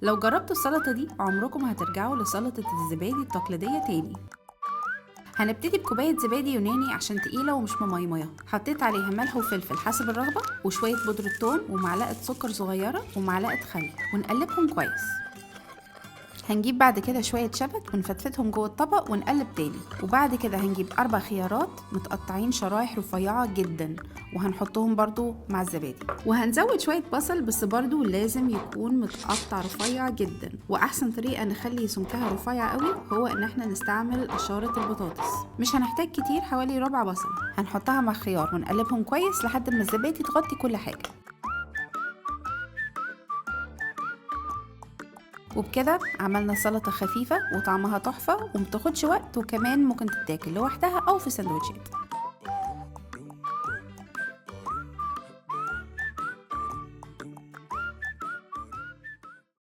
لو جربتوا السلطة دي عمركم هترجعوا لسلطة الزبادي التقليدية تاني. هنبتدي بكوباية زبادي يوناني عشان تقيلة ومش مميمية، حطيت عليها ملح وفلفل حسب الرغبة، وشوية بودرة ثوم ومعلقة سكر صغيرة ومعلقة خل، ونقلبهم كويس. هنجيب بعد كده شوية شبت ونفتفتهم جوه الطبق ونقلب تاني. وبعد كده هنجيب 4 خيارات متقطعين شرايح رفيعة جدا وهنحطهم برضو مع الزبادي، وهنزود شوية بصل بس برضو لازم يكون متقطع رفيع جدا. وأحسن طريقة نخلي سمكها رفيع قوي هو إن احنا نستعمل قشارة البطاطس، مش هنحتاج كتير، حوالي ربع بصل. هنحطها مع خيار ونقلبهم كويس لحد ما الزبادي تغطي كل حاجة. وبكده عملنا سلطة خفيفة وطعمها تحفة ومتاخدش وقت، وكمان ممكن تتاكل لوحدها أو في سندوتشات.